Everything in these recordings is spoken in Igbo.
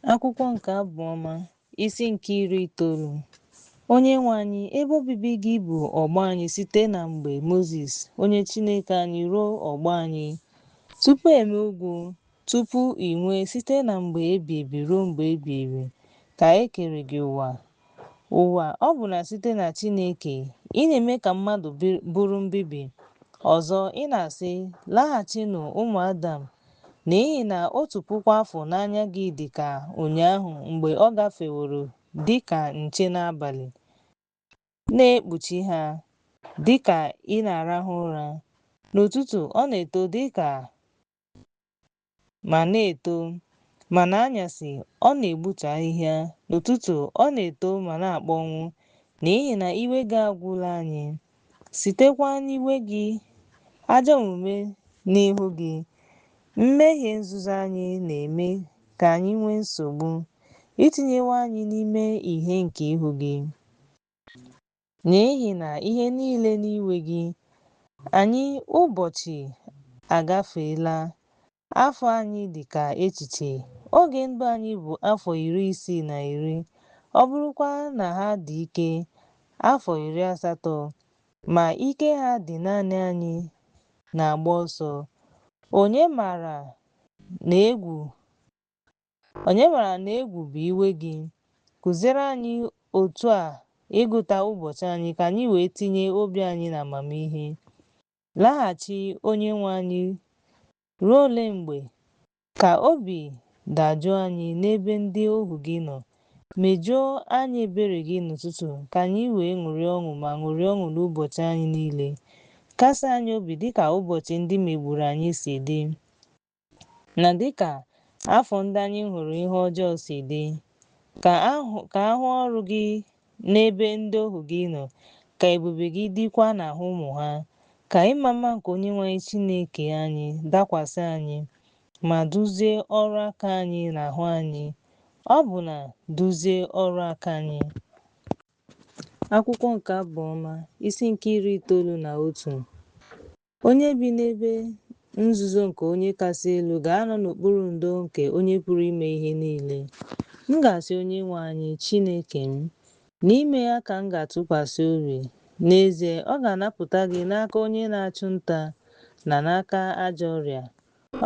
Akwụkwọ nke Abụ Ọma, isi nke 90. Onyenwe anyị, ebe obibi gị bụ ọgbọ anyị site na mgbe Mozis, onye Chineke anyị ruo ọgbọ anyị. Tupu e mee ugwu, tupu i nwee site na mgbe ebi ebi ruo mgbe ebi ebi, ka e kere gị ụwa. Ụwa, ọ bụ na site na Chineke, ị na-eme ka mmadụ bụrụ mbibi. Ọzọ, ị na-asị, Laghachinụ, ụmụ Adam, n'ihi na otu puku afọ n'anya gị dị ka ụnyaahụ mgbe ọ gafeworo dị ka nche n'abalị. Na-ekpuchi ha dị ka ị na-arahụ ụra. N'ụtụtụ, ọ na-eto dị ka ma na-eto, ma n'anyasị ọ na-egbutu ahịhịa, n'ụtụtụ ọ na-eto ma na-akpọnwụ, n'ihi na iwe gị agwụla anyị, sitekwa n'iwe gị ajọ omume n'ihu gị. Mmehie nzuzo anyị na-eme ka anyị nwee nsogbu, i tinyewo anyị n'ime ìhè nke ihu gị. N'ihi na ihe niile n'iwe gị, anyị ụbọchị agafeela, afọ anyị dị ka echiche. Oge ndụ anyị bụ afọ 60 na 10, ọ bụrụkwa na ha dị ike, afọ 80, ma ike ha dị naanị anyị na-agba ọsọ. Onye maara na egwu Onye maara na egwu bụ iwe gị? Kụziere anyị otu a ịgụta ụbọchị anyị ka anyị wee tinye obi anyị n'amamihe. Laghachi, Onyenwe anyị, ruo ole mgbe? Ka obi dajụọ anyị n'ebe ndị ohu gị nọ. Mejuo anyị ebere gị n'ụtụtụ, ka anyị wee ṅụrịa ọṅụ ma ṅụrịa ọṅụ n'ụbọchị anyị niile. Kasie anyị obi dịka ụbọchị ndị megburu anyị si dị. Na dịka afọ ndị anyị hụrụ ihe ọjọọ si dị, ka a hụ ọrụ gị n'ebe ndị ohu gị nọ, ka ebube gị dịkwa n'ahụ ụmụ ha. Ka ịma mma nke Onyenwe anyị Chineke anyị dakwasị anyị, ma duzie ọrụ aka anyị n'ahụ anyị, ọbụna duzie ọrụ aka anyị. Akwụkwọ nke Abụ Ọma, isi nke 91. Onye bi n'ebe nzuzo nke Onye Kasị Elu ga-anọ n'okpuru ndo nke Onye Pụrụ Ime Ihe Niile. M ga-asị Onyenwe anyị Chineke m, N'ime ya ka m ga-atụkwasị obi. N'ezie, ọ ga-anapụta gị n'aka onye na-achụ nta na n'aka ajọ ọrịa.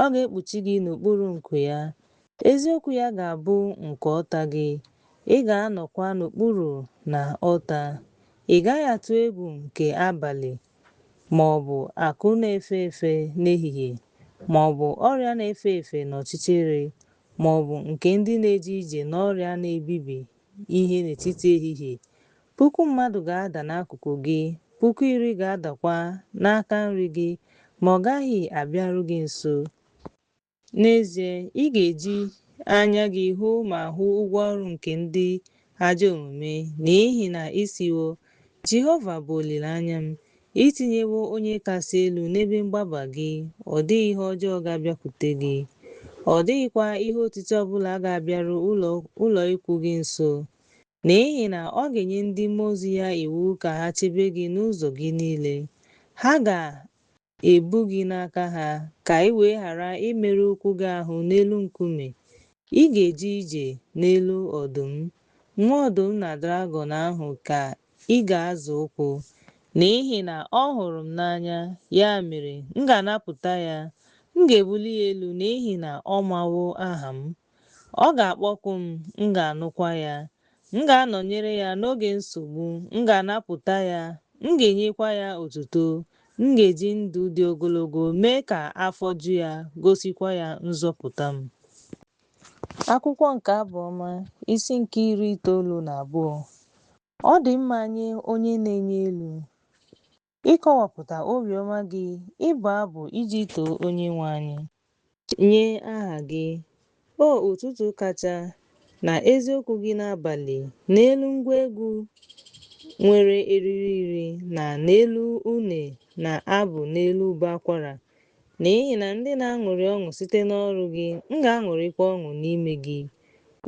Ọ ga-ekpuchi gị n'okpuru nku ya, eziokwu ya ga-abụ nku ọta gị, ị ga-anọkwa n'okpuru na ọta. Ị gaghị atụ egwu nke abalị, ma ọ bụ akụ na-efe efe n'ehihie, ma ọ bụ ọrịa na-efe efe n'ọchịchịrị, ma ọ bụ nke ndị na-eje ije n'ọrịa na-ebibi ihe n'etiti ehihie. Puku mmadụ ga-ada n'akụkụ gị, 10,000 ga-adakwa n'aka nri gị, ma ọ gaghị abịaru gị nso. N'ezie, ị ga-eji anya gị hụ ma hụ ụgwọ ọrụ nke ndị ajọ omume, n'ihi na ị sịwo, Jehova bụ olileanya m, i tinyewo Onye Kasị Elu n'ebe mgbaba gị, ọ dịghị ihe ọjọọ ga-abịakwute gị, ọ dịghịkwa ihe otiti ọ bụla ga-abịaru ụlọikwuu gị nso. N'ihi na ọ ga-enye ndị mmụọ ozi ya iwu ka ha chebe gị n'ụzọ gị niile. Ha ga ebu gị n'aka ha, ka i wee ghara imerụ ụkwụ gị ahụ n'elu nkume. Ị ga-eje ije n'elu ọdụm, nwa ọdụm na dragọn ahụ ka ị ga-azọ ụkwụ. N'ihi na ọ hụrụ m n'anya, ya mere, m ga-anapụta ya, m ga-ebuli ya elu n'ihi na ọ mawo aha m. Ọ ga-akpọku m, m ga-anụkwa ya. M ga-anọnyere ya n'oge nsogbu, m ga-anapụta ya, m ga-enyekwa ya otuto, m ga-eji ndụ dị ogologo mee ka afọ ju ya, gosikwa ya nzọpụta m. Akwụkwọ nke Abụ Ọma, isi nke 92. Ọ dị mma nye onye na-enye elu ịkọwapụta obiọma gị, ịbụ abụ iji too Onyenwe anyị. Nye aha gị, O ụtụtụ kacha, na eziokwu gị n'abalị, n'elu ngwa egwu nwere eriri iri na n'elu une na abụ n'elu ụbọ akwara. N'ihi na ndị na-aṅụrị ọṅụ site n'ọrụ gị, m ga-aṅụrịkwa ọṅụ n'ime gị.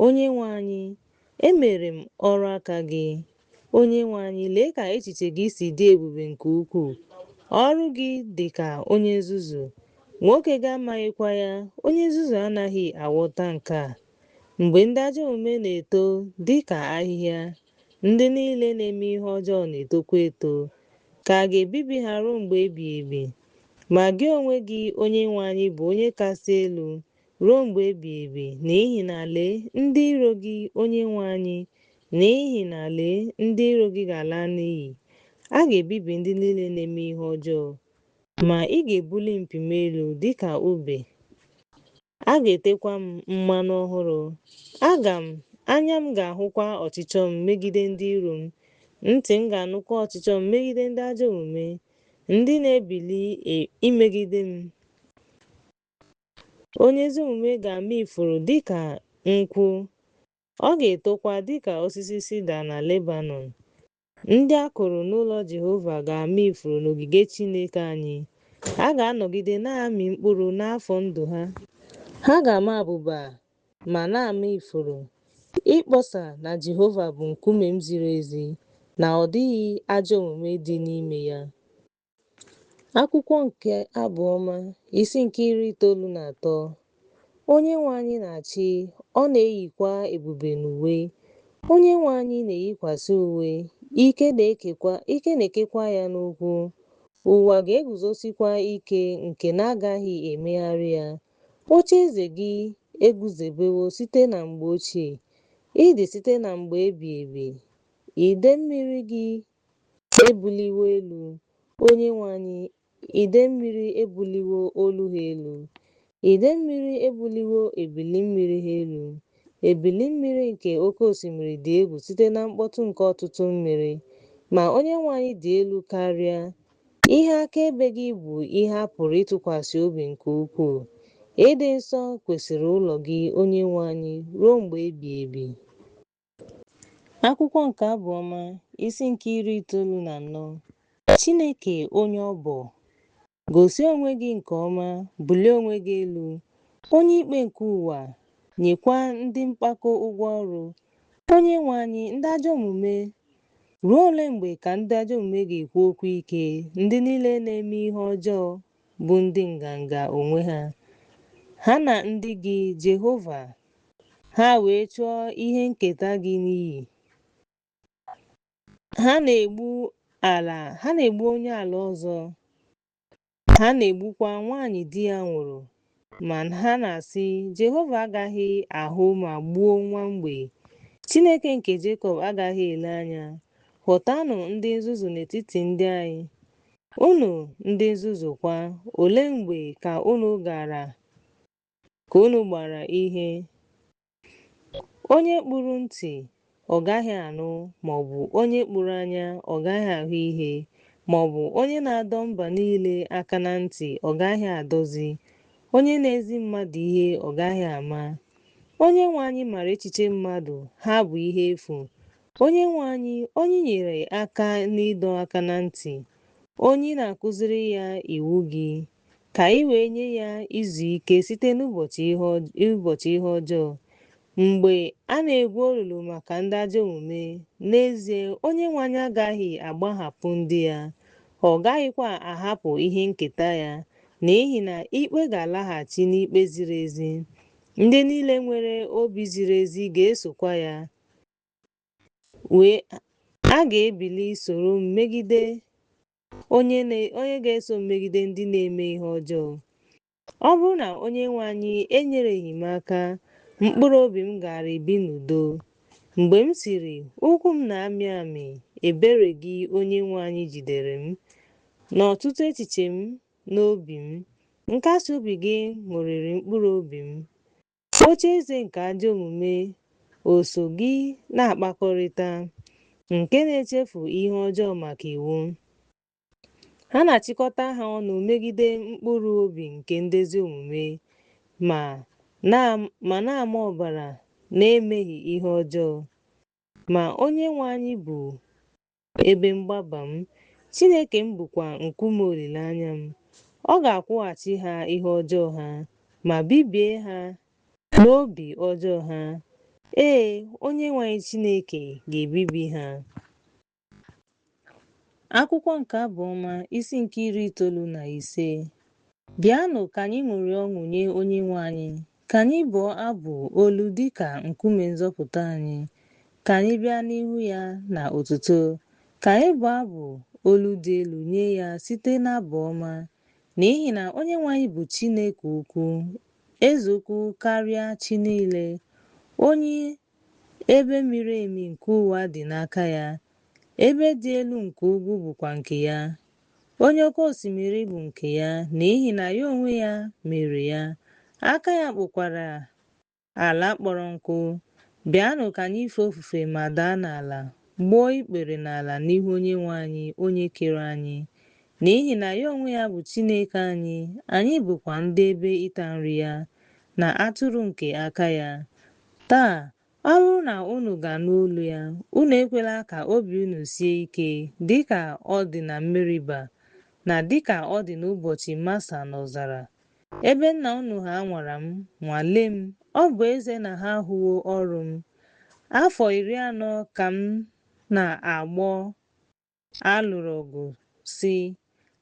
Onyenwe anyị, Emere m ọrụ aka gị. Onyenwe anyị, lee ka echiche gị si dị ebube nke ukwuu! Ọrụ gị dị ka onye nzuzu, nwoke gị amaghịkwa ya, onye nzuzu anaghị aghọta nke a. Mgbe ndị ajọ omume na-eto dị ka ahịhịa, ndị niile na-eme ihe ọjọọ na-etokwa eto, ka a ga-ebibi ha ruo mgbe ebighị ebi. Ma gị onwe gị, Onyenwe anyị, bụ Onye Kasị Elu ruo mgbe ebighị ebi. N'ihi na, lee, ndị iro gị, Onyenwe anyị, n'ihi na, lee, ndị iro gị ga-ala n'iyi. A ga-ebibi ndị niile na-eme ihe ọjọọ. Ma ị ga-ebuli mpi m elu dị ka ube, a ga-etekwa m mmanụ ọhụrụ. Aga m anya m ga-ahụkwa ọchịchọ m megide ndị iro m, ntị m ga-anụkwa ọchịchọ m megide ndị ajọ omume, ndị na-ebili imegide m. Onye ezi omume ga-ama ifuru dị ka nkwụ, ọ ga-etokwa dị ka osisi sida na Lebanọn. Ndị a kụrụ n'ụlọ Jehova ga-ama ifuru n'ogige Chineke anyị. Ha ga-anọgide na-amị mkpụrụ n'afọ ndụ ha. Ha ga-ama abụba ma na-ama ifuru, ịkpọsa na Jehova bụ nkume m ziri ezi, na ọ dịghị ajọ omume dị n'ime ya. Akwụkwọ nke Abụ Ọma, isi nke 93. Onyenwe anyị na-achị, ọ na-eyikwa ebube n'uwe. Onyenwe anyị na-eyikwasị uwe, ike na-ekekwa ya n'ukwu. Ụwa ga-eguzosikwa ike nke na-agaghị emegharị ya. Ocheeze gị eguzobewo site na mgbe ochie, ị dị site na mgbe ebighị ebi. Idee mmiri gị ebuliwo elu, Onyenwe anyị, idee mmiri ebuliwo olu ha elu. Idee mmiri ebuliwo ebili mmiri ha elu. Ebili mmiri nke oke osimiri dị egwu site na mkpọtụ nke ọtụtụ mmiri. Ma Onyenwe anyị dị elu karịa. Ihe akaebe gị bụ ihe a pụrụ ịtụkwasị obi nke ukwuu. Ịdị nsọ kwesịrị ụlọ gị, Onyenwe anyị, ruo mgbe ebighị ebi. Akwụkwọ nke Abụ Ọma, isi nke 94. Chineke onye ọbọ, gosi onwe gị nke ọma, bulie onwe gị elu. Onye ikpe nke ụwa, nyekwa ndị mpako ụgwọ ọrụ. Onyenwe anyị, ndị ajọ omume, ruo ole mgbe ka ndị ajọ omume ga-ekwu okwu ike, ndị niile na-eme ihe ọjọọ bụ ndị nganga onwe ha? Ha na ndị gị, Jehova, ha wee chụọ ihe nketa gị n'iyi. Ha na-egbu onye ala ọzọ, ha na-egbukwa nwaanyị di ya nwụrụ, ma ha na-asị, Jehova agaghị ahụ ma gbuo nwa mgbei, Chineke nke Jekọb agaghị ele anya. Hụtanụ ndị nzuzu n'etiti ndị anyị. Unu ndị nzuzu kwa, olee mgbe ka unu gbara ihe? Onye kpuru ntị, ọ gaghị anụ, ma ọ bụ onye kpuru anya, ọ gaghị ahụ ihe, ma ọ bụ onye na-adọ mba niile aka na ntị, ọ gaghị adọzi, onye na-ezi mmadụ ihe, ọ gaghị ama. Onyenwe anyị maara echiche mmadụ, ha bụ ihe efu. Onyenwe anyị, onye nyere aka n'ịdọ aka na ntị, onye na-akụziri ya iwu gị, ka ị wee nye ya izu ike site n'ụbọchị ihe ọjọọ. Mgbe a na-egwu olulu maka ndị ajọ omume, n'ezie Onyenwe anyị agaghị agbahapụ ndị ya, ọ gaghịkwa ahapụ ihe nketa ya, n'ihi na ikpe ga-alaghachi n'ikpe ziri ezi. Ndị niile nwere obi ziri ezi ga-esokwa ya. Wee a ga-ebili soro m megide onye ga-eso m megide ndị na-eme ihe ọjọọ. Ọ bụrụ na Onyenwe anyị enyereghị m aka, mkpụrụ obi m gaara ebi n'udo. Mgbe m sịrị, ụkwụ m na-amị amị, ebere gị, Onyenwe anyị, jidere m. N'ọtụtụ echiche m n'obi m, nkasi obi gị ṅụrịrị mkpụrụ obi m. Ocheeze nke ajọ omume o so gị na-akpakọrịta, nke na-echefu ihe ọjọọ maka iwu? Ha na-achịkọta ha ọnụ megide mkpụrụ obi nke ndị ezi omume, ma na-ama ọbara na-emeghị ihe ọjọọ. Ma Onyenwe anyị bụ ebe mgbaba m, Chineke m bụkwa nkume olileanya m. Ọ ga-akwụghachi ha ihe ọjọọ ha, ma bibie ha n'obi ọjọọ ha. Ee, Onyenwe anyị Chineke ga-ebibi ha. Akwụkwọ nke Abụ Ọma, isi nke 95. Bịanụ ka anyị ṅụrịa ọṅụ nye Onyenwe anyị, Ka anyị bụọ abụ olu dịka nkume nzọpụta anyị. Ka anyị bịa n'ihu ya na otuto. Ka anyị bụọ abụ olu dị elu nye ya site n'abụ ọma. N'ihi na Onyenwe anyị bụ Chineke ukwu, eze ukwu karịa chi niile. Onye ebe miri emi nke ụwa dị n'aka ya, ebe dị elu nke ugwu bụkwa nke ya. Onye oke osimiri bụ nke ya, n'ihi na ya onwe ya mere ya, aka ya kpụkwara ala kpọrọ nkụ. Bịanụ ka anyị fee ofufe ma daa n'ala, gbuo ikpere n'ala n'ihu Onyenwe anyị, onye kere anyị. N'ihi na ya onwe ya bụ Chineke anyị, anyị bụkwa ndị ebe ịta nri ya, na atụrụ nke aka ya. Taa, ọ bụrụ na unu ga-anụ olu ya, unu ekwela ka obi unu sie ike dị ka ọ dị na Meriba, na dị ka ọ dị n'ụbọchị Masa n'ọzara, ebe nna unu ha nwara m, nwalee m, ọ bụ ezie na ha ahụwo ọrụ m. Afọ 40 ka m na-agbọ alụrụ ọgụ, sị,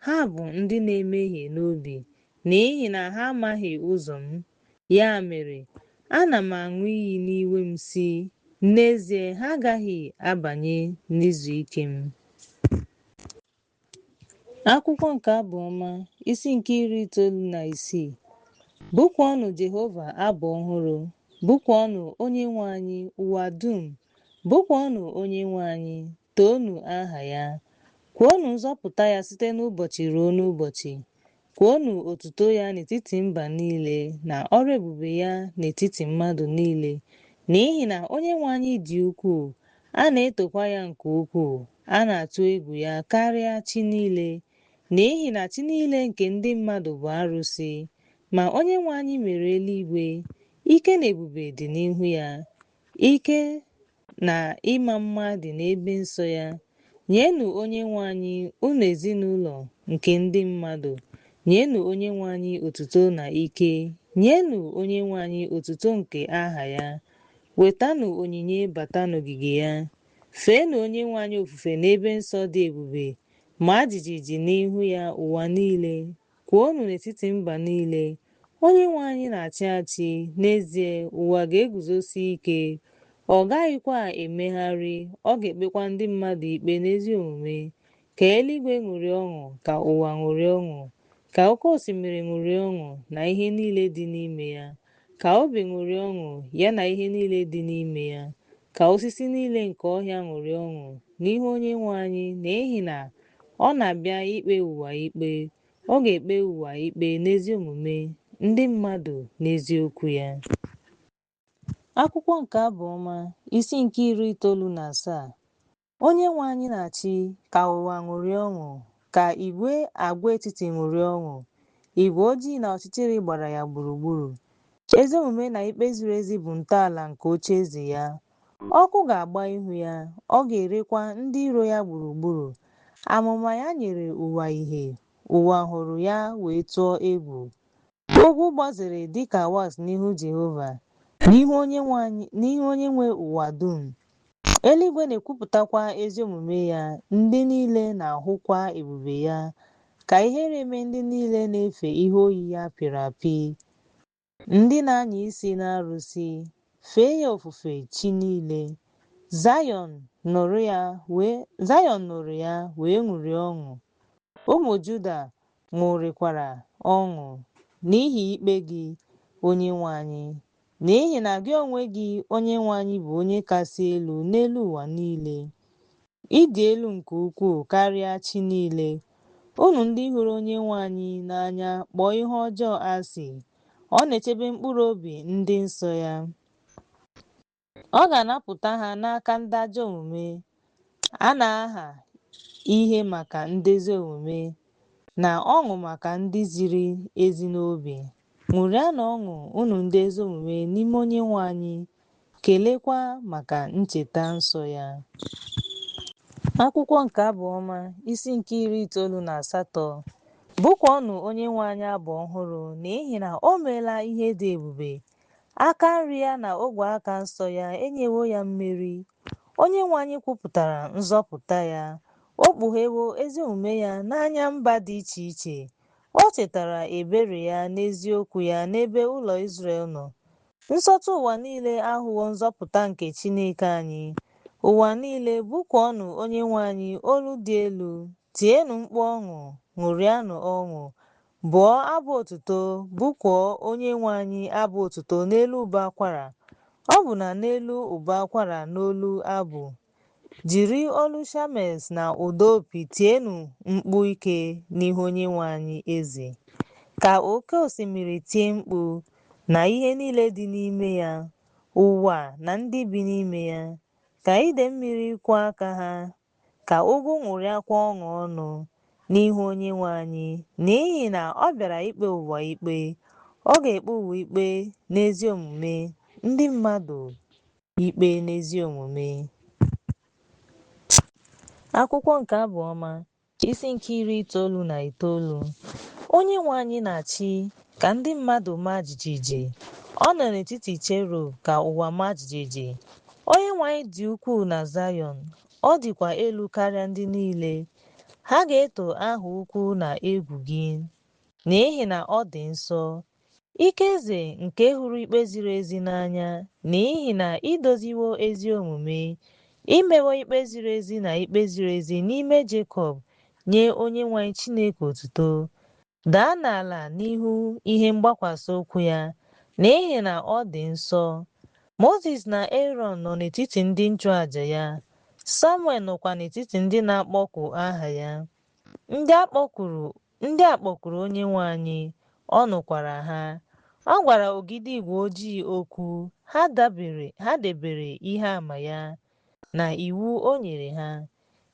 Ha bụ ndị na-emehie n'obi, n'ihi na ha amaghị ụzọ m. Ya mere, ana m aṅụ iyi n'iwe m, sị, N'ezie ha agaghị abanye n'izu ike m. Akwụkwọ nke Abụ Ọma, isi nke 96. Bụkuonụ Jehova abụ ọhụrụ, bụkuonụ Onyenwe anyị, ụwa dum. Bụkuonụ Onyenwe anyị, toonụ aha ya. Kwuonụ nzọpụta ya site n'ụbọchị ruo n'ụbọchị. Kwuonụ otuto ya n'etiti mba niile na ọrụ ebube ya n'etiti mmadụ niile. N'ihi na Onyenwe anyị dị ukwuu, a na-etokwa ya nke ukwuu, a na-atụ egwu ya karịa chi niile. N'ihi na chi niile nke ndị mmadụ bụ arụsị, ma Onyenwe anyị mere eluigwe. Ike na ebube dị n'ihu ya, ike na ịma mma dị n'ebe nsọ ya. Nyenụ Onyenwe anyị, unu ezinụlọ nke ndị mmadụ, nyenụ Onyenwe anyị otuto na ike. Nyenụ Onyenwe anyị otuto nke aha ya. Wetanụ onyinye bata n'ogige ya. Feenụ Onyenwe anyị ofufe n'ebe nsọ dị ebube. Maa jijiji n'ihu ya ụwa niile. Kwuonụ n'etiti mba niile, Onyenwe anyị na-achị achị, n'ezie, ụwa ga-eguzosi ike, ọ gaghịkwa emegharị, ọ ga-ekpekwa ndị mmadụ ikpe n'ezi omume. Ka eluigwe ṅụrịa ọṅụ, ka ụwa ṅụrịa ọṅụ, ka oke osimiri ṅụrịa ọṅụ na ihe niile dị n'ime ya. Ka ubi ṅụrịa ọṅụ, ya na ihe niile dị n'ime ya. Ka osisi niile nke ọhịa ṅụrịa ọṅụ n'ihu Onyenwe anyị, n'ihi na ọ na-abịa ikpe ụwa ikpe. Ọ ga-ekpe ụwa ikpe n'ezi omume, ndị mmadụ n'eziokwu ya. Akwụkwọ nke Abụ Ọma, isi nke 97. Onyenwe anyị na-achị, ka ụwa ṅụrịa ọṅụ, ka igwe agwaetiti ṅụrịa ọṅụ. Igwe ojii na ọchịchịrị gbara ya gburugburu. Ezi omume na ikpe ziri ezi bụ ntọala nke ocheeze ya. Ọkụ ga-agba ihu ya, ọ ga-erekwa ndị iro ya gburugburu. Amụma ya nyere ụwa ìhè, ụwa hụrụ ya wee tụọ egwu. Ugwu gbazere dị ka wax n'ihu Jehova, n'ihu Onyenwe ụwa dum. Eluigwe na-ekwupụtakwa ezi omume ya, ndị niile na-ahụkwa ebube ya. Ka ihere mee ndị niile na-efe ihe oyiyi a pịrị apị, ndị na-anya isi n'arụsị, fee ya ofufe chi niile. Zayọn nụrụ ya wee ṅụrịa ọṅụ. Ụmụ Juda ṅụrịkwara ọṅụ n'ihi ikpe gị, Onyenwe anyị. N'ihi na gị onwe gị, Onyenwe anyị, bụ onye kasị elu n'elu ụwa niile. Ị dị elu nke ukwuu karịa chi niile. Unu ndị hụrụ Onyenwe anyị n'anya kpọọ ihe ọjọọ asị. Ọ na-echebe mkpụrụ obi ndị nsọ ya. Ọ ga-anapụta ha n'aka ndị ajọ omume. A na-aha ihe maka ndị ezi omume na ọṅụ maka ndị ziri ezi n'obi. Ṅụrịanụ ọṅụ, unu ndị ezi omume, n'ime Onyenwe anyị, kelekwa maka ncheta nsọ ya. Akwụkwọ nke Abụ Ọma, isi nke 98. Bụkuonụ Onyenwe anyị abụ ọhụrụ, n'ihi na o meela ihe dị ebube. Aka nri ya na ogwe aka nsọ ya enyewo ya mmeri. Onyenwe anyị kwupụtara nzọpụta ya. O kpughewo ezi omume ya n'anya mba dị iche iche. O chetara ebere ya na eziokwu ya n'ebe ụlọ Izrel nọ. Nsọtụ ụwa niile ahụwo nzọpụta nke Chineke anyị. Ụwa niile, bụkuonụ Onyenwe anyị olu dị elu, tienụ mkpu ọṅụ, ṅụrịanụ ọṅụ. Bụọ abụ otuto, bụkuo Onyenwe anyị abụ otuto n'elu ụbọ akwara, ọbụna n'elu ụbọ akwara n'olu abụ. Jiri olu shames na ụda opi tienụ mkpu ike n'ihu Onyenwe anyị eze. Ka oke osimiri tie mkpu, na ihe niile dị n'ime ya, ụwa na ndị bi n'ime ya. Ka idee mmiri kụọ aka ha, ka ugwu ṅụrịakwa ọṅụ ọnụ n'ihu Onyenwe anyị, n'ihi na ọ bịara ikpe ụwa ikpe. Ọ ga-ekpe ụwa ikpe n'ezi omume, ndị mmadụ ikpe n'ezi omume. Akwụkwọ nke Abụ Ọma, isi nke 99. Onyenwe anyị na-achị ka ndị mmadụ maa jijiji. Ọ nọ n'etiti cherub ka ụwa maa jijiji. Onyenwe anyị dị ukwuu na Zayọn, ọ dịkwa elu karịa ndị niile. Ha ga-eto aha ukwu na egwu gị, n'ihi na ọ dị nsọ. Ike eze nke hụrụ ikpe ziri ezi n'anya, n'ihi na i doziwo ezi omume. I mewo ikpe ziri ezi na ikpe ziri ezi n'ime Jekọb, nye Onyenwe anyị Chineke otuto. Daa n'ala n'ihu ihe mgbakwasị ụkwụ ya, n'ihi na ọ dị nsọ. Mozis na Erọn nọ n'etiti ndị nchụaja ya, Samuel nọkwa n'etiti ndị na-akpọku aha ya. Ndị a kpọkuru Onyenwe anyị, ọ nụkwara ha. Ọ gwara ogidi igwe ojii okwu, ha debere ihe ama ya na iwu o nyere ha.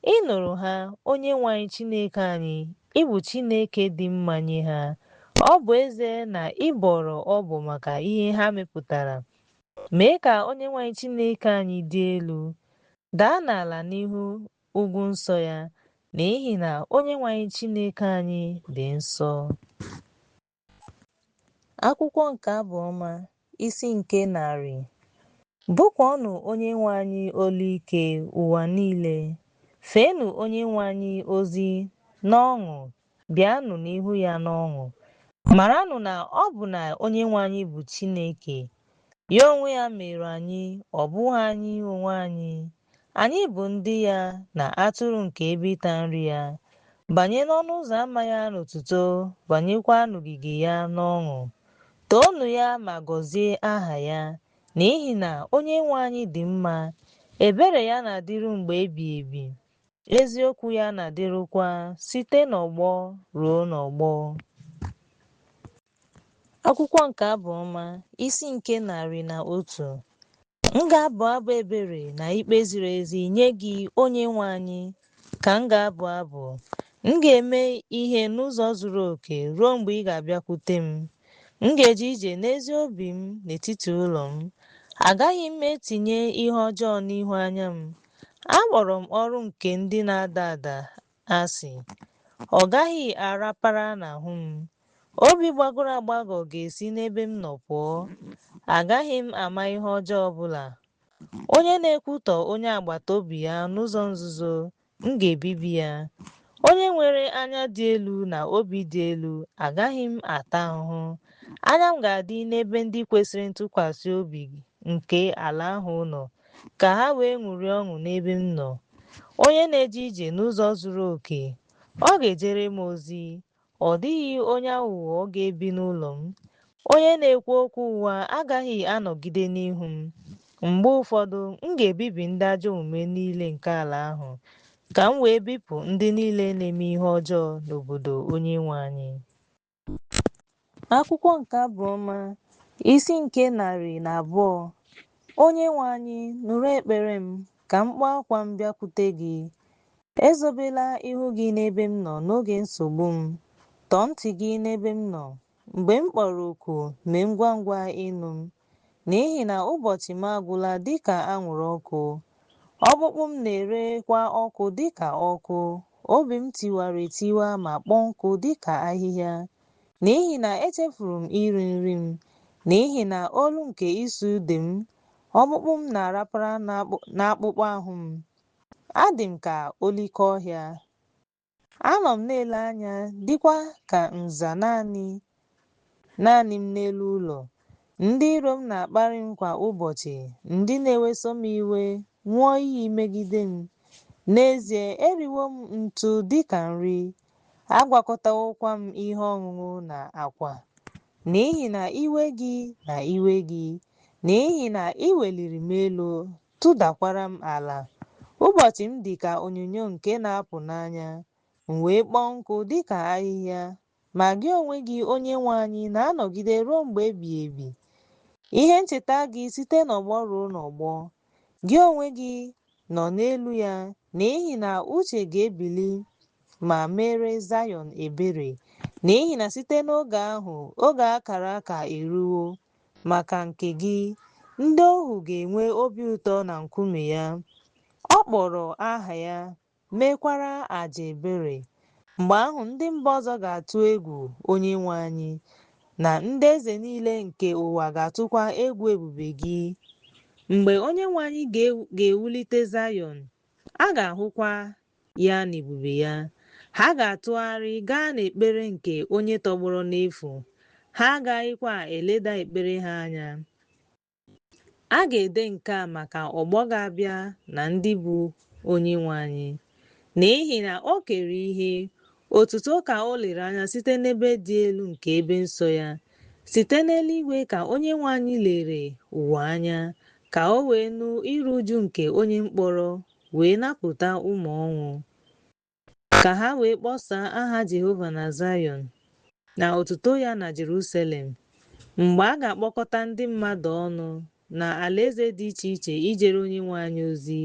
Ị nụrụ ha, Onyenwe anyị Chineke anyị, ị bụ Chineke dị mma nye ha. Ọ bụ ezie na ị bọrọ ọbọ maka ihe ha mepụtara. Mee ka Onyenwe anyị Chineke anyị dị elu. Daa n'ala n'ihu ugwu nsọ ya, n'ihi na Onyenwe anyị Chineke anyị dị nsọ. Akwụkwọ nke Abụ Ọma, isi nke 100. Bụkuonụ Onyenwe anyị olu ike, ụwa niile. Feenụ Onyenwe anyị ozi n'ọṅụ, bịanụ n'ihu ya n'ọṅụ. Maranụ na ọ bụ na Onyenwe anyị bụ Chineke. Ya onwe ya mere anyị, ọ bụghị anyị onwe anyị. Anyị bụ ndị ya na atụrụ nke ebe ịta nri ya. Banye n'ọnụ ụzọ ama ya n'otuto, banyekwa n'ogige ya n'ọṅụ. Toonụ ya ma gọzie aha ya, n'ihi na Onyenwe anyị dị mma, ebere ya na-adịru mgbe ebighị ebi, eziokwu ya na-adịrukwa site n'ọgbọ ruo n'ọgbọ. Akwụkwọ nke Abụ Ọma, isi nke 101. M ga-abụ abụ ebere na ikpe ziri ezi nye gị, Onyenwe anyị, ka m ga-abụ abụ. M ga-eme ihe n'ụzọ zuru oke ruo mgbe ị ga-abịakwute m. M ga-eje ije n'ezi obi m n'etiti ụlọ m. Agaghị m etinye ihe ọjọọ n'ihu anya m. Akpọrọ m ọrụ nke ndị na-ada ada asị. Ọ gaghị arapara n'ahụ m. Obi gbagọrọ agbagọ ga-esi n'ebe m nọ pụọ. Agaghị m ama ihe ọjọọ ọ bụla. Onye na-ekwutọ onye agbata obi ya n'ụzọ nzuzo, m ga-ebibi ya. Onye nwere anya dị elu na obi dị elu, agaghị m ata ahụhụ. Anya m ga-adị n'ebe ndị kwesịrị ntụkwasị obi nke ala ahụ nọ, ka ha wee ṅụrịa ọṅụ n'ebe m nọ. Onye na-eje ije n'ụzọ zuru oke, ọ ga-ejere m ozi. Ọ dịghị onye aghụghọ ga-ebi n'ụlọ m. Onye na-ekwu okwu ụgha agaghị anọgide n'ihu m. Mgbe ụfọdụ, m ga-ebibi ndị ajọ omume niile nke ala ahụ, ka m wee bipụ ndị niile na-eme ihe ọjọọ n'obodo Onyenwe anyị. Akwụkwọ nke Abụ Ọma, isi nke 102. Onyenwe anyị, nụrụ ekpere m, ka mkpu akwa m bịakwute gị. Ezobela ihu gị n'ebe m nọ n'oge nsogbu m. Tọọ ntị gị n'ebe m nọ. Mgbe m kpọrọ oku, mee ngwangwa ịnụ m. N'ihi na ụbọchị m agwụla dịka anwụrụ ọkụ, ọkpụkpụ m na-erekwa ọkụ dịka ọkụ, obi m tiwara etiwa ma kpọọ nkụ dịka ahịhịa. N'ihi na echefuru m iri nri m, n'ihi na olu nke ịsụ ude m, ọkpụkpụ m na-arapara n'akpụkpọ ahụ m. Adị m ka oliko ọhịa. Anọ m na-ele anya dịkwa ka nza naanị m n'elu ụlọ. Ndị iro m na-akparị m kwa ụbọchị, ndị na-eweso m iwe ṅụọ iyi megide m. N'ezie, eriwo m ntụ dị ka nri, agwakọtawokwa m ihe ọṅụṅụ na akwa. N'ihi na iwe gị na iwe gị, n'ihi na ị weliri m elu, tụdakwara m ala. Ụbọchị m dị ka onyinyo nke na-apụ n'anya, m wee kpọọ nkụ dị ka ahịhịa. Ma gị onwe gị, Onyenwe anyị, na-anọgide ruo mgbe ebighị ebi. Ihe ncheta gị site n'ọgbọ ruo n'ọgbọ. Gị onwe gị nọ n'elu ya, n'ihi na uche ga-ebili ma meere Zayọn ebere, n'ihi na site n'oge ahụ, oge a kara aka eruwo maka nke gị, ndị ohu ga-enwe obi ụtọ na nkume ya. Ọ kpọrọ aha ya, mekwara aja ebere. Mgbe ahụ ndị mba ọzọ ga-atụ egwu Onyenwe anyị, na ndị eze niile nke ụwa ga-atụkwa egwu ebube gị. Mgbe Onyenwe anyị ga-ewulite Zayọn, a ga-ahụkwa ya n'ebube ya. Ha ga-atụgharị gaa n'ekpere nke onye tọgbọrọ n'efu, ha agaghịkwa eleda ekpere ha anya. A ga-ede nke a maka ọgbọ ga-abịa na ndị bụ Onyenwe anyị. N'ihi na o kere ihe, otuto ka o lere anya site n'ebe dị elu nke ebe nsọ ya. Site n'eluigwe ka Onyenwe anyị lere ụwa anya, ka o wee nụ iru uju nke onye mkpọrọ, wee napụta ụmụ ọnwụ. Ka ha wee kpọsaa aha Jehova na Zayọn, na otuto ya na Jerusalem, mgbe a ga-akpọkọta ndị mmadụ ọnụ na alaeze dị iche iche ijere Onyenwe anyị ozi.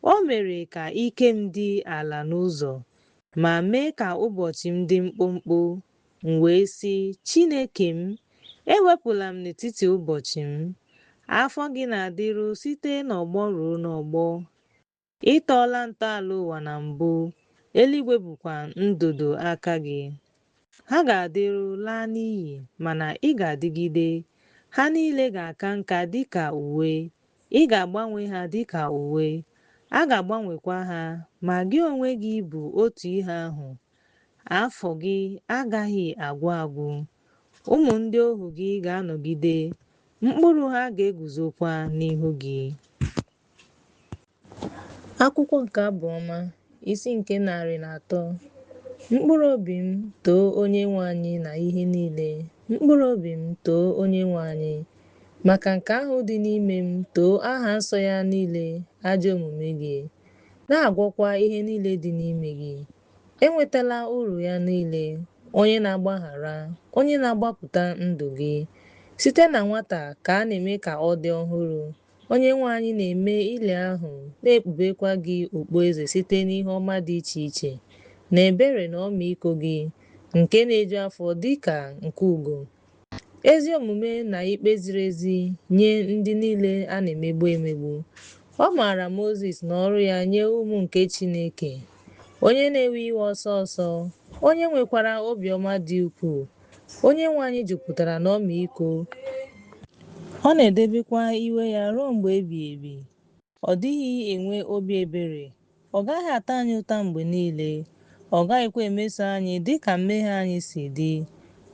O mere ka ike m dị ala n'ụzọ, ma mee ka ụbọchị m dị mkpụmkpụ. M wee sị, Chineke m, ewepụla m n'etiti ụbọchị m. Afọ gị na-adịru site n'ọgbọ ruo n'ọgbọ. Ị tọọla ntọala ụwa na mbụ, eluigwe bụkwa ndụdụ aka gị. Ha ga-adịru laa n'iyi, mana ị ga-adịgide. Ha niile ga-aka nka dị ka uwe, ị ga-agbanwe ha dị ka uwe, a ga-agbanwekwa ha, ma gị onwe gị bụ otu ihe ahụ, afọ gị agaghị agwụ agwụ. Ụmụ ndị ohu gị ga-anọgide, mkpụrụ ha ga-eguzokwa n'ihu gị. Akwụkwọ nke Abụ Ọma, isi nke 103. Mkpụrụ obi m, too Onyenwe anyị na ihe niile. Mkpụrụ obi m, too Onyenwe anyị. Maka nke ahụ dị n'ime m, too aha nsọ ya niile ajọ omume gị, na-agwọkwa ihe niile dị n'ime gị. Enwetala uru ya niile, onye na-agbaghara, onye na-agbapụta ndụ gị. Site na nwata ka a na-eme ka ọ dị ọhụrụ. Onyenwe anyị na-eme ili ahụ, na-ekpubekwa gị okpueze site n'ihe ọma dị iche iche, na ebere na ọmịiko gị, nke na-eju afọ dị ka nke ugo. Ezi omume na ikpe ziri ezi nye ndị niile a na-emegbu emegbu. Ọ maara Mozis na ọrụ ya nye ụmụ nke Chineke, onye na-ewe iwe ọsọ ọsọ, onye nwekwara obiọma dị ukwuu. Onyenwe anyị jupụtara n'ọmịiko, ọ na-edebekwa iwe ya ruo mgbe ebighị ebi. Ọ dịghị enwe obi ebere, ọ gaghị ata anyị ụta mgbe niile, ọ gaghịkwa emeso anyị dị ka mmehie anyị si dị,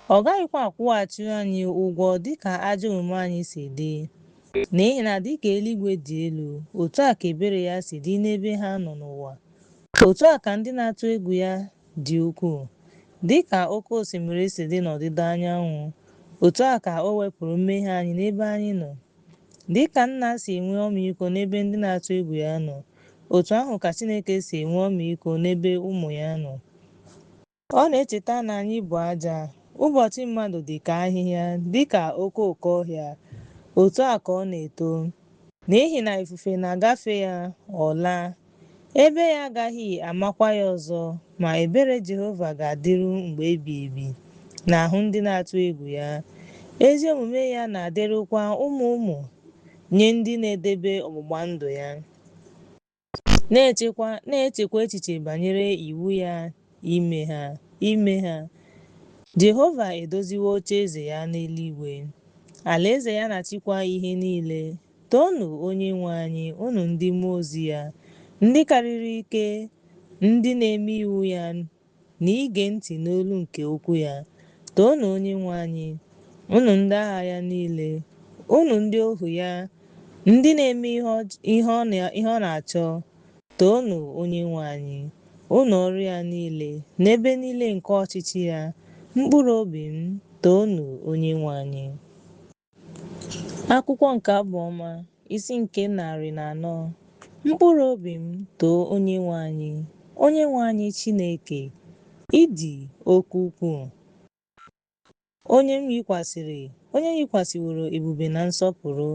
ọ gaghịkwa akwụghachi anyị ụgwọ dị ka ajọ omume anyị si dị. N'ihi na dị ka eluigwe dị elu, otu a ka ebere ya si dị n'ebe ha nọ n'ụwa. Otu a ka ndị na-atụ egwu ya dị ukwuu. Dị ka oke osimiri si dị n'ọdịda anyanwụ, otu a ka o wepụrụ mmehie anyị n'ebe anyị nọ. Dị ka nna si enwe ọmịiko n'ebe ndị na-atụ egwu ya nọ, otu ahụ ka Chineke si enwe ọmịiko n'ebe ụmụ ya nọ. Ọ na-echeta na anyị bụ aja. Ụbọchị mmadụ dị ka ahịhịa, dị ka okooko ọhịa, otu a ka ọ na-eto. N'ihi na ifufe na-agafe ya, ọ laa. Ebe ya agaghị amakwa ya ọzọ, ma ebere Jehova ga-adịru mgbe ebighị ebi n'ahụ ndị na-atụ egwu ya. Ezi omume ya na-adịrukwa ụmụ ụmụ nye ndị na-edebe ọgbụgba ndụ ya, na-echekwa echiche banyere iwu ya ime ha. Jehova edoziwo ocheeze ya n'eluigwe, alaeze ya na-achịkwa ihe niile. Toonu Onyenwe anyị, unu ndị mmụọ ozi ya, ndị karịrị ike, ndị na-eme iwu ya na ige ntị n'olu nke okwu ya. Toonu Onyenwe anyị. unu ndị agha ya niile, unu ndị ohu ya ndị na-eme ihe ọ na-achọ. Toonu Onyenwe anyị, unu ọrụ ya niile, n'ebe niile nke ọchịchị ya. Mkpụrụ obi m, toonu Onyenwe anyị. Akwụkwọ nke Abụ Ọma, isi nke 104. Mkpụrụ obi m, too Onyenwe anyị. Onyenwe anyị Chineke, ị dị oke ukwuu, onye m yikwasịrị, onye yikwasịworo ebube na nsọpụrụ,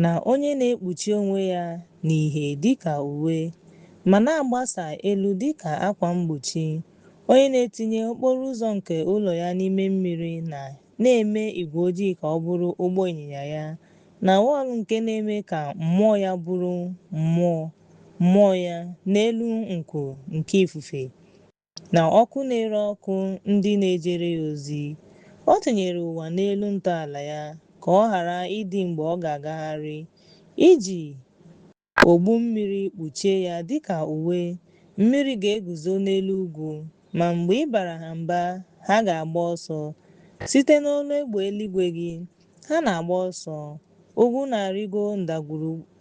na onye na-ekpuchi onwe ya n'ihe dịka uwe, ma na-agbasa elu dịka akwa mgbochi, onye na-etinye okporo ụzọ nke ụlọ ya n'ime mmiri na na-eme igwe ojii ka ọ bụrụ ụgbọ ịnyịnya ya, na wọl nke na-eme ka mmụọ ya bụrụ mmụọ ya n'elu nku nke ifufe, na ọkụ na-ere ọkụ ndị na-ejere ya ozi. O tinyere ụwa n'elu ntọala ya, ka ọ ghara ịdị mgbe ọ ga-agagharị. I ji ogbu mmiri kpuchie ya dịka uwe, mmiri ga-eguzo n'elu ugwu, ma mgbe ị bara ha mba, ha ga-agba ọsọ. Site n'olu egbe eluigwe gị, ha na-agba ọsọ, ugwu na-arịgo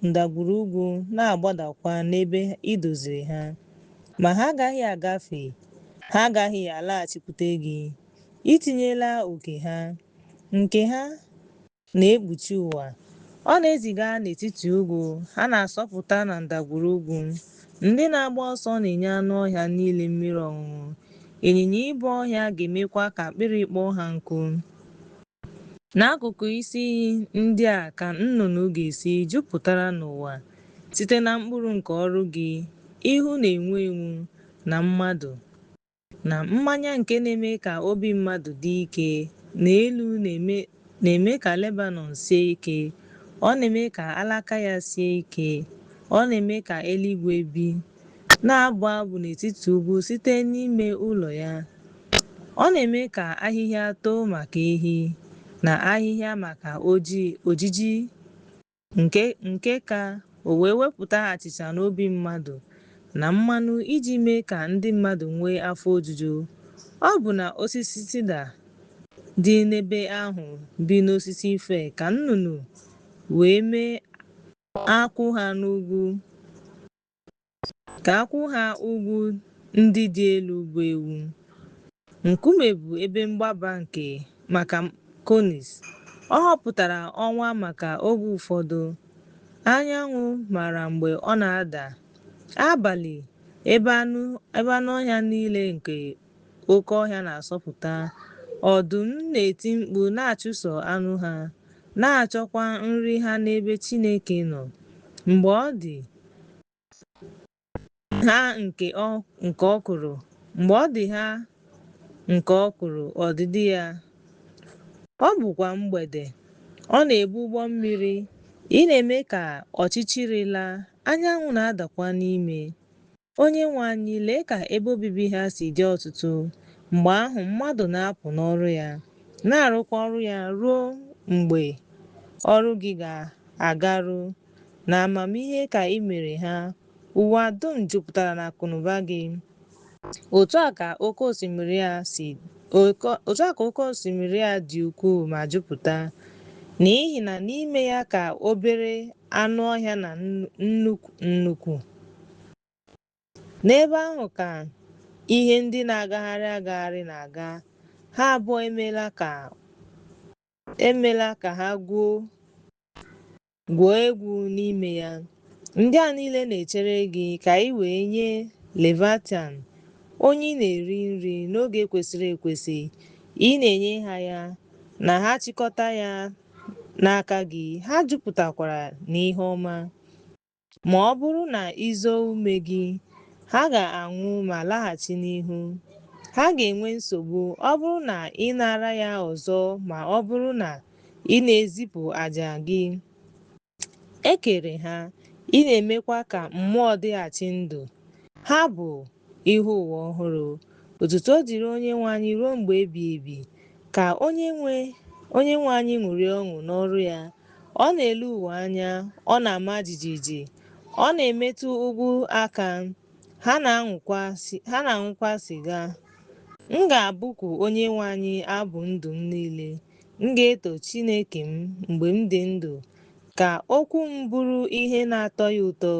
ndagwurugwu na-agbadakwa n'ebe i doziri ha. Ma ha agaghị agafe, ha agaghị alaghachikwute gị. I tinyela oke ha, nke ha na-ekpuchi ụwa. Ọ na-eziga n'etiti ugwu, ha na-asọpụta na ndagwurugwu. Ndị na-agba ọsọ na-enye anụ ọhịa niile mmiri ọṅụṅụ, ịnyịnya ibu ọhịa ga-emekwa ka akpịrị kpọọ ha nkụ. N'akụkụ isi iyi ndị a ka nnụnụ ga-esi jupụtara n'ụwa site na mkpụrụ nke ọrụ gị, ihu na-enwu enwu, na mmadụ, na mmanya nke na-eme ka obi mmadụ dị ike, na elu na-eme ka Lebanọn sie ike, ọ na-eme ka alaka ya sie ike, ọ na-eme ka eluigwe bi, na-abụ abụ n'etiti ugwu site n'ime ụlọ ya. Ọ na-eme ka ahịhịa too maka ehi, na ahịhịa maka ojiji nke ka o wee wepụta achịcha n'obi mmadụ na mmanụ iji mee ka ndị mmadụ nwee afọ ojuju. Ọ bụ na osisi sida dị n'ebe ahụ bi n'osisi fir ka nnụnụ wee mee akwụ ha n'ugwu ka akwụ ha ugwu ndị dị elu bụ ewu. Nkume bụ ebe mgbaba nke maka coneys. Ọ họpụtara ọnwa maka oge ụfọdụ. Anyanwụ maara mgbe ọ na-ada. Abalị, ebe anụ ọhịa niile nke oke ọhịa na-asọpụta, ọdụm na-eti mkpu na-achụso anụ ha, na-achọkwa nri ha n'ebe Chineke nọ. Mgbe ọ dị ha nke ọ kụrụ mgbe ọ dị ha nke ọ kụrụ ọdịdị ya, ọ bụkwa mgbede. Ọ na-ebu ụgbọ mmiri, ị na-eme ka ọchịchịrị laa, anyanwụ na-adakwa n'ime. Onyenwe anyị, lee ka ebe obibi ha si dị ọtụtụ! Mgbe ahụ mmadụ na-apụ n'ọrụ ya, na-arụkwa ọrụ ya ruo mgbe ọrụ gị ga-agaru. N'amamihe ka i mere ha, ụwa dum jupụtara n'akụnụba gị. Otu a ka oke osimiri a dị ukwuu ma jupụta, n'ihi na n'ime ya ka obere anụ ọhịa na nnukwu. N'ebe ahụ ka ihe ndị na-agagharị agagharị na-aga, ha abụọ emeela ka ha gwuo egwu n'ime ya. Ndị a niile na-echere gị ka i wee nye Leviathan onye ị na-eri nri n'oge kwesịrị ekwesị, ị na-enye ha ya, na ha chịkọta ya n'aka gị, ha jupụtakwara n'ihe ọma. Ma ọ bụrụ na i zoo ume gị, ha ga-anwụ ma laghachi n'ihu. Ha ga-enwe nsogbu ọ bụrụ na ị nara ya ọzọ ma ọ bụrụ na ị na-ezipụ àjà gị. E kere ha, ị na-emekwa ka mmụọ dịghachi ndụ. Ha bụ ihu ụwa ọhụrụ. Otuto dịrị Onyenwe anyị ruo mgbe ebighị ebi. Ka Onyenwe anyị ṅụrịa ọṅụ n'ọrụ ya. Ọ na-ele ụwa anya, ọ na-ama jijiji, ọ na-emetụ ugwu aka, ha na-aṅụkwa sịga. M ga-abụku Onyenwe anyị abụ ndụ m niile. M ga-eto Chineke m mgbe m dị ndụ. Ka okwu m bụrụ ihe na-atọ ya ụtọ.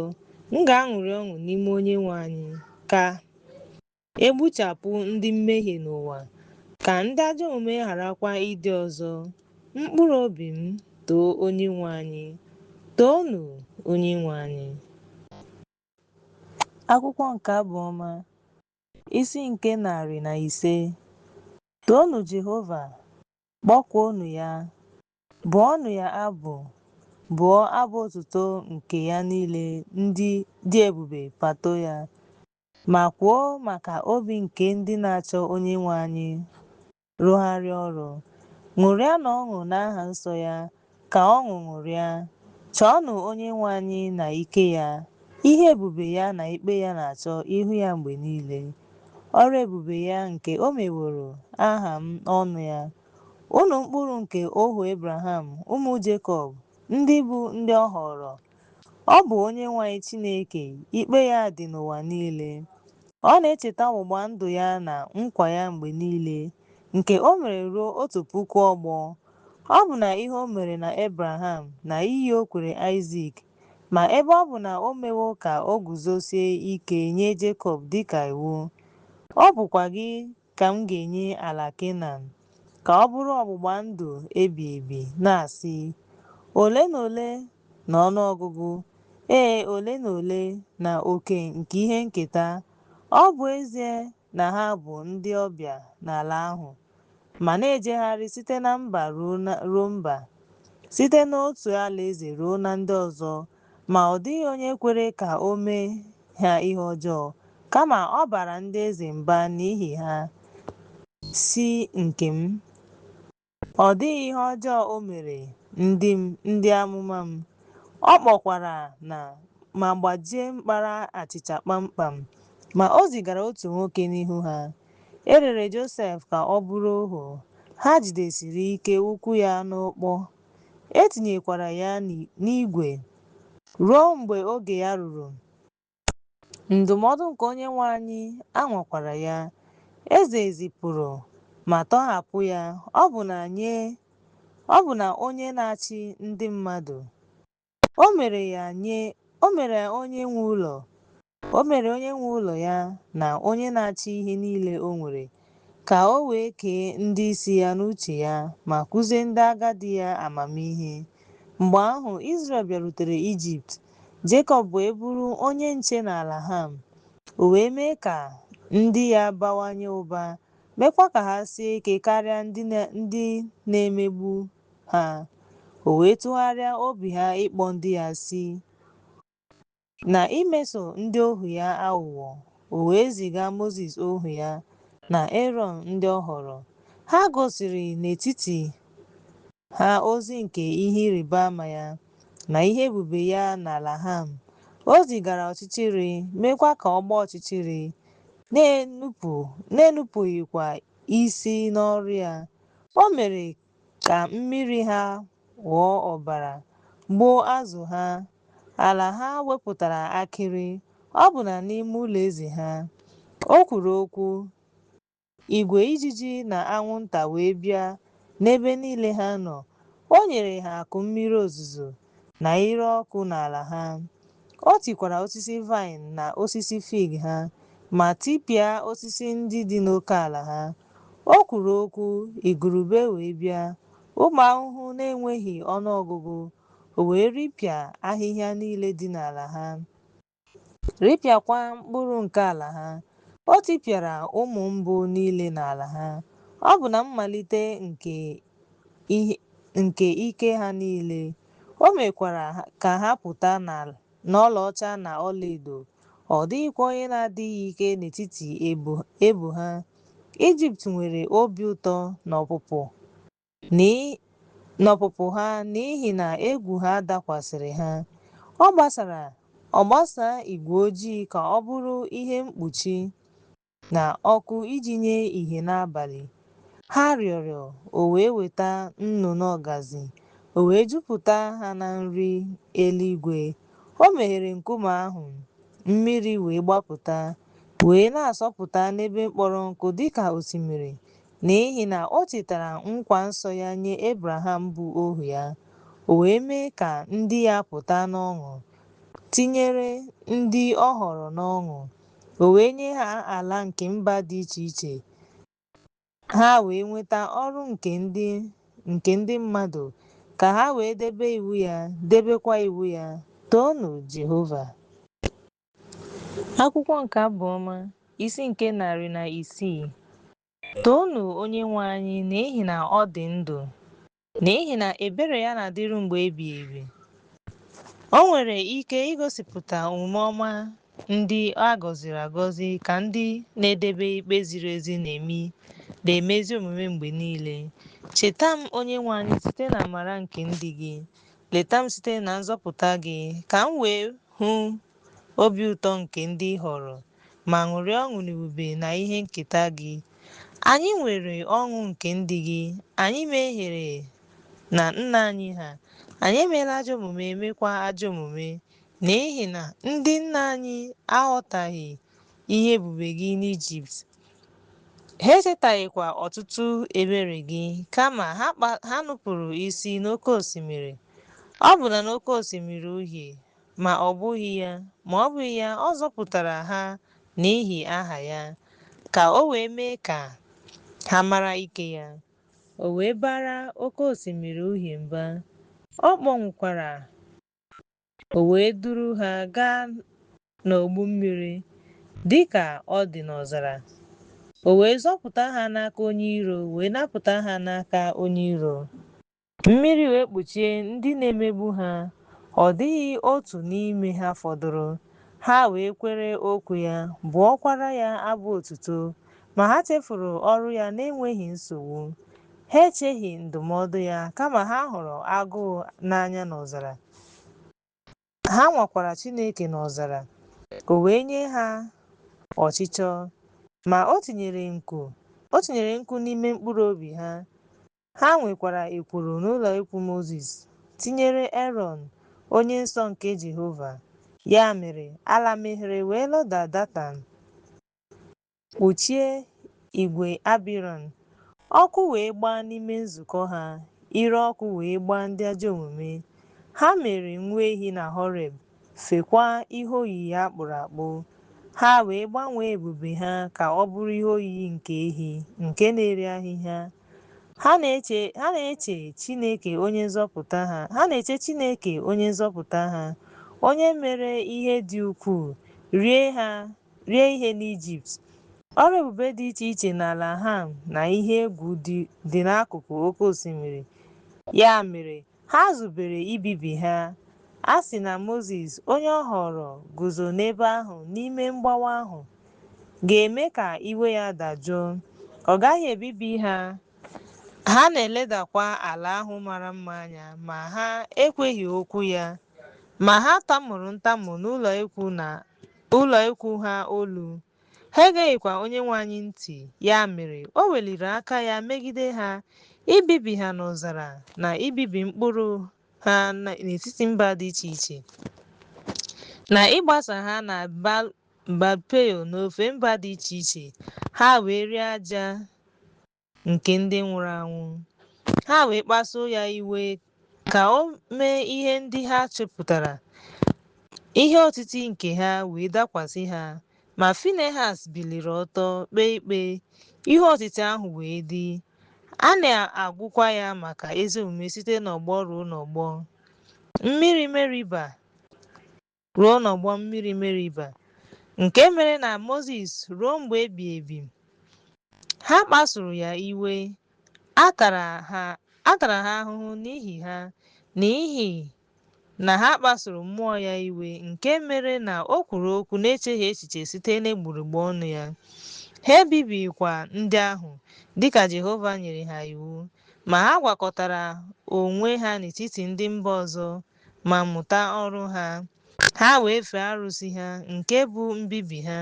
M ga-aṅụrị ọṅụ n'ime Onyenwe anyị. Ka e gbuchapụ ndị mmehie n'ụwa, ka ndị ajọ omume gharakwa ịdị ọzọ. Mkpụrụ obi m, too Onyenwe anyị. Toonu Onyenwe anyị. Akwụkwọ nke Abụ Ọma, isi nke 105. Toonu Jehova, kpọkuonụ ya, bụọnụ ya abụ, bụọ abụ otuto nke ya niile ndị dị ebube pato ya, ma kwuo maka obi nke ndị na-achọ Onyenwe anyị rụgharịa ọrụ. Ṅụrịanụ ọṅụ n'aha nsọ ya, ka ọṅụ ṅụrịa. Chọọnụ Onyenwe anyị na ike ya, ihe ebube ya na ikpe ya na-achọ ihu ya mgbe niile. Ọrụ ebube ya nke o meworo aha m ọnụ ya. Unu mkpụrụ nke ohu Ebraham, ụmụ Jekọb, ndị bụ ndị ọ họọrọ. Ọ bụ Onyenwe anyị Chineke, ikpe ya dị n'ụwa niile. Ọ na-echeta ọgbụgba ndụ ya na nkwa ya mgbe niile, nke o mere ruo 1000 ọgbọ. Ọ bụ na ihe o mere na Ebraham na iyi o kwere Aịzik, ma ebe ọ bụ na o mewo ka o guzosie ike nye Jekọb dịka iwu, ọ bụkwa gị ka m ga-enye ala Kenan, ka ọ bụrụ ọgbụgba ndụ ebi ebi, na-asị, Ole na ole n'ọnụọgụgụ, ee, ole na ole na oke nke ihe nketa, ọ bụ ezie na ha bụ ndị ọbịa n'ala ahụ, ma na-ejegharị site na mba ruo mba, site n'otu alaeze ruo na ndị ọzọ, ma ọ dịghị onye kwere ka o mee ha ihe ọjọọ, kama ọ baara ndị eze mba n'ihi ha, sị, Nke m. Ọ dịghị ihe ọjọọ o mere ndị m, ndị amụma m. Ọ kpọkwara na ma gbajie mkpara achịcha kpamkpam, ma o zigara otu nwoke n'ihu ha. E rere Josef ka ọ bụrụ ohu, ha jidesiri ike ukwu ya n'ọkpọ, e tinyekwara ya n'igwe ruo mgbe oge ya ruru. Ndụmọdụ nke Onyenwe anyị anwakwara ya. Eze zipụrụ ma tọhapụ ya ọbụna onye na-achị ndị mmadụ. O mere ya nye o mere onye nwe ụlọ o mere onye nwe ụlọ ya na onye na-achị ihe niile o nwere, ka o wee kee ndị isi ya n'uche ya ma kụzie ndị agadi ya amamihe. Mgbe ahụ Izrel bịarutere Ijipt, Jekọb wee bụrụ onye nche n'ala Ham. O wee mee ka ndị ya bawanye ụba, meekwa ka ha sie ike karịa ndị na-emegbu ha. O wee tụgharịa obi ha ịkpọ ndị ya asị, na imeso ndị ohu ya aghụghọ. O wee ziga Mozis ohu ya, na Erọn ndị ọ họrọ. Ha gosiri n'etiti ha ozi nke ihe ịrịba ama ya, na ihe ebube ya n'ala Ham. O zigara ọchịchịrị, meekwa ka ọ gbaa ọchịchịrị, na-enupụghịkwa isi n'ọrụ ya. O mere ka mmiri ha ghọọ ọbara, gbuo azụ ha. Ala ha wepụtara akịrị, ọbụna n'ime ụlọeze ha. O kwuru okwu, igwe ijiji na anwụnta wee bịa n'ebe niile ha nọ. O nyere ha akụ mmiri ozuzo na ire ọkụ n'ala ha. O tikwara osisi vaịn na osisi fig ha, ma tipịa osisi ndị dị n'oke ala ha. O kwuru okwu, igurube wee bịa, ụmụ ahụhụ na-enweghị ọnụ ọgụgụ, o wee ripịa ahịhịa niile dị n'ala ha, ripịakwa mkpụrụ nke ala ha. O tipịara ụmụ mbụ niile n'ala ha, ọ bụ na mmalite nke ike ha niile. O mekwara ka ha pụta n'ọlaọcha na ọlaedo, ọ dịghịkwa onye na-adịghị ike n'etiti ebo ha. Ijipt nwere obi ụtọ n'ọpụpụ ha n'ihi na egwu ha dakwasịrị ha. Ọ gbasaa igwe ojii ka ọ bụrụ ihe mkpuchi na ọkụ iji nye ìhè n'abalị. Ha rịọrọ, o wee weta nnụnụ ọgazi, o wee jupụta ha na nri eluigwe. O meghere nkume ahụ, mmiri wee gbapụta, wee na-asọpụta n'ebe kpọrọ nkụ dịka osimiri N'ihi na o chetara nkwa nsọ ya nye Ebraham bụ ohu ya, o wee mee ka ndị ya pụta n'ọṅụ, tinyere ndị ọ họọrọ n'ọṅụ. O wee nye ha ala nke mba dị iche iche, ha wee nweta ọrụ nke ndị mmadụ, ka ha wee debe iwu ya, debekwa iwu ya. Toonụ Jehova! Akwụkwọ nke Abụ Ọma, isi nke 106. Toonụ Onyenwe anyị n'ihi na ọ dị ndụ, n'ihi na ebere ya na-adịru mgbe ebighị ebi. O nwere ike igosipụta omume ọma ndị a gọziri agọzi ka ndị na-edebe ikpe ziri ezi na-eme ezi omume mgbe niile. Cheta m, Onyenwe anyị, site n'amara nke ndị gị, leta m site na nzọpụta gị, ka m wee hụ obi ụtọ nke ndị ị họọrọ, ma ṅụrịa ọṅụ n'ebube na ihe nketa gị. Anyị nwere ọṅụ nke ndị gị, anyị mehiere na nna anyị ha, anyị emeela ajọ omume meekwa ajọ omume, n'ihi na ndị nna anyị aghọtaghị ihe ebube gị n'Ijipt. Ha echetaghịkwa ọtụtụ ebere gị, kama ha nupụrụ isi n'oke osimiri, ọbụna n'oke osimiri uhie, ma ọ bụghị ya, ma ọ bụghị ya, ọ zọpụtara ha n'ihi aha ya, ka o wee mee ka ha mara ike ya. O wee baara Oke Osimiri Uhie mba, ọ kpọnwụkwara, o wee duru ha gaa n'ogbu mmiri, dị ka ọ dị n'ọzara. O wee zọpụta ha n'aka onye iro, wee napụta ha n'aka onye iro. Mmiri wee kpuchie ndị na-emegbu ha, ọ dịghị otu n'ime ha fọdụrụ. Ha wee kwere okwu ya, bụọkwara ya abụ otuto, ma ha chefuru ọrụ ya n'enweghị nsogbu. Ha echeghị ndụmọdụ ya, kama ha hụrụ agụụ n'anya n'ọzara. Ha nwakwara Chineke n'ọzara, o wee nye ha ọchịchọ, ma o tinyere nku n'ime mkpụrụ obi ha. Ha nwekwara ekworo n'ụlọ ikwu Mozis, tinyere Erọn, onye nsọ nke Jehova. Ya mere, ala meghere wee loda Datan, kpuchie igwe Abiram. Ọkụ wee gbaa n'ime nzukọ ha, ire ọkụ wee gbaa ndị ajọ omume. Ha mere nwa ehi na Horeb, feekwa ihe oyiyi a kpụrụ akpụ. Ha wee gbanwee ebube ha ka ọ bụrụ ihe oyiyi nke ehi nke na-eri ahịhịa. Ha na-eche Chineke onye nzọpụta ha, ha na-eche Chineke onye nzọpụta ha, onye mere ihe dị ukwuu, rie ihe n'Ijipt. Ọrụ ebube dị iche iche n'ala Ham na ihe egwu dị n'akụkụ oke osimiri. Ya mere, ha zubere ibibi ha. A sị na Mozis, onye ọ họọrọ, guzo n'ebe ahụ n'ime mgbawa ahụ, ga-eme ka iwe ya dajụọ, ọ gaghị ebibi ha. Ha na-eledakwa ala ahụ mara mma anya, ma ha ekweghị okwu ya. Ma ha tamuru ntamu n'ụlọ ikwu ha olu. Ha egeghịkwa Onyenwe anyị ntị, ya mere, o weliri aka ya megide ha, ibibi ha n'ọzara na ibibi mkpụrụ ha n'etiti mba dị iche iche, na ịgbasa ha na Baal-Peoa n'ofe mba dị iche iche, ha wee rie aja nke ndị nwụrụ anwụ. Ha wee kpasuo ya iwe ka o mee ihe ndị ha chepụtara, ihe otiti nke ha wee dakwasị ha. Ma Finehaz biliri ọtọ kpee ikpe, ihe otiti ahụ wee dị. A na-agụkwa ya maka ezi omume site n'ọgbọ ruo n'ọgbọ. Mmiri Meriba ruo n'ọgbọ mmiri Meriba, nke mere na Mozis ruo mgbe ebighị ebi. Ha kpasuru ya iwe, a tara ha ahụhụ n'ihi ha, n'ihi na ha kpasuru mmụọ ya iwe, nke mere na o kwuru okwu n'echeghị echiche site n'egbugbere ọnụ ya. Ha ebibighịkwa ndị ahụ, dịka Jehova nyere ha iwu, ma ha gwakọtara onwe ha n'etiti ndị mba ọzọ ma mụta ọrụ ha. Ha wee fee arụsị ha, nke bụ mbibi ha.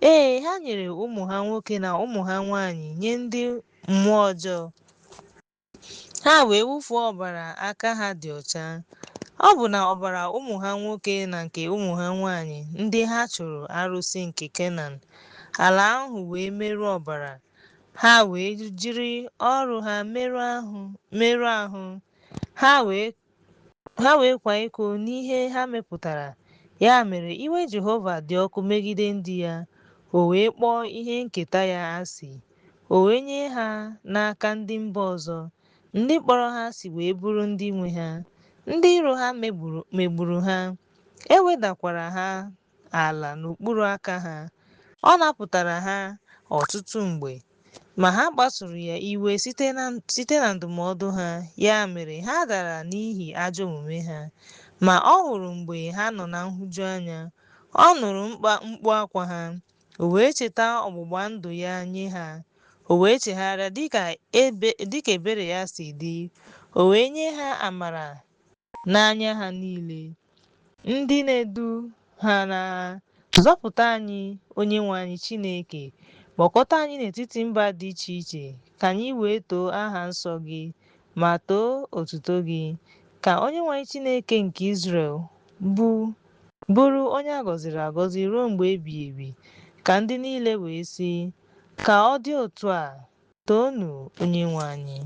Ee, ha nyere ụmụ ha nwoke na ụmụ ha nwanyị nye ndị mmụọ ọjọọ. Ha wee wụfuo ọbara aka ha dị ọcha, ọ bụ na ọbara ụmụ ha nwoke na nke ụmụ ha nwanyị ndị ha chụrụ arụsị nke Kenan. Ala ahụ wee merụọ ọbara. Ha wee jiri ọrụ ha merụọ ahụ, ha wee kwa iko n'ihe ha mepụtara. Ya mere, iwe Jehova dị ọkụ megide ndị ya, o wee kpọọ ihe nketa ya asị. O wee nye ha n'aka ndị mba ọzọ, ndị kpọrọ ha asị wee bụrụ ndị nwe ha. Ndị iro ha megburu ha, e wedakwara ha ala n'okpuru aka ha. Ọ napụtara ha ọtụtụ mgbe, ma ha kpasuru ya iwe site na ndụmọdụ ha, ya mere ha dara n'ihi ajọ omume ha. Ma ọ hụrụ mgbe ha nọ na nhụjuanya, ọ nụrụ mkpu akwa ha, o wee cheta ọgbụgba ndụ ya nye ha, o wee chegharịa dịka ebere ya si dị, o wee nye ha amara n'anya ha niile, ndị na-edu ha n'agha. Zọpụta anyị, Onyenwe anyị Chineke, kpọkọta anyị n'etiti mba dị iche iche, ka anyị wee too aha nsọ gị ma too otuto gị. Ka Onyenwe anyị Chineke nke Izrel bụrụ onye a gọziri agọzi ruo mgbe ebighị ebi, ka ndị niile wee sị, Ka ọ dị otu a, toonu Onyenwe anyị.